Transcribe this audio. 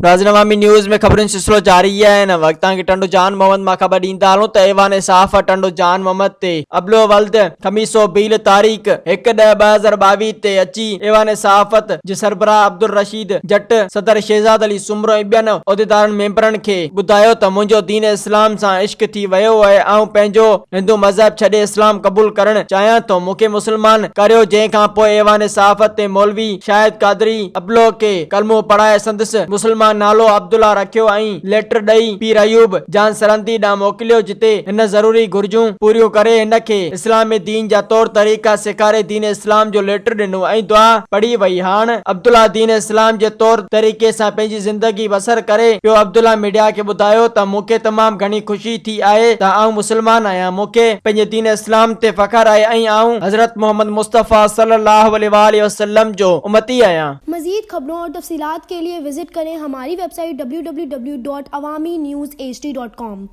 ناظرين عوامي نيوز ۾ خبرن جو سلسلو جاري آهي هن وقت توهان کي ٽنڊو جان محمد مان خبر ڏيندا هلون ته ايوان صحافت ٽنڊو جان محمد تي ابلو ولد خميسو ڀيل تاريخ هڪ ڏهه 2022 تي اچي ايوان صحافت جي سربراهه عبدالرشيد جٽ، صدر شهزاد علي سومرو ۽ ٻين عهديدارن ميمبرن کي ٻڌايو ته منهنجو دين اسلام سان عشق ٿي ويو آهي آئون پنهنجو هندو مذهب ڇڏي اسلام قبول ڪرڻ چاهيان ٿو مون کي مسلمان ڪريو جنهن کان پوء ايوان صحافت تي مولوي شاهد قادري ابلو کي ڪلمو پڙهائي سندس مسلمان نالو عبدالله رکيو ۽ ليٽر ڏئي پير ايوب جان سرهندي ڏانهن موڪليو جتي هن ضروري گهرجون پوريون ڪري هن کي اسلامي دين جا طور طريقا سيکاري دين اسلام جو ليٽر ڏنو ۽ دعا پڙهي وئي هاڻ عبدالله دين اسلام جي طور طريقي سان پنهنجي زندگي بسر ڪري پيو عبدالله ميڊيا کي ٻڌايو ته مون کي تمام گهڻي خوشي ٿي آهي ته آئون مسلمان آهيان مون کي پنهنجي دين اسلام تي فخر آهي ۽ آئون حضرت محمد مصطفيٰ صلي الله عليه واٰله وسلم جو امتي آهيان. مزيد خبرون اور تفصيلات کے لئے وزٽ ڪرين ھماري website W W W dot Awami news H D dot com.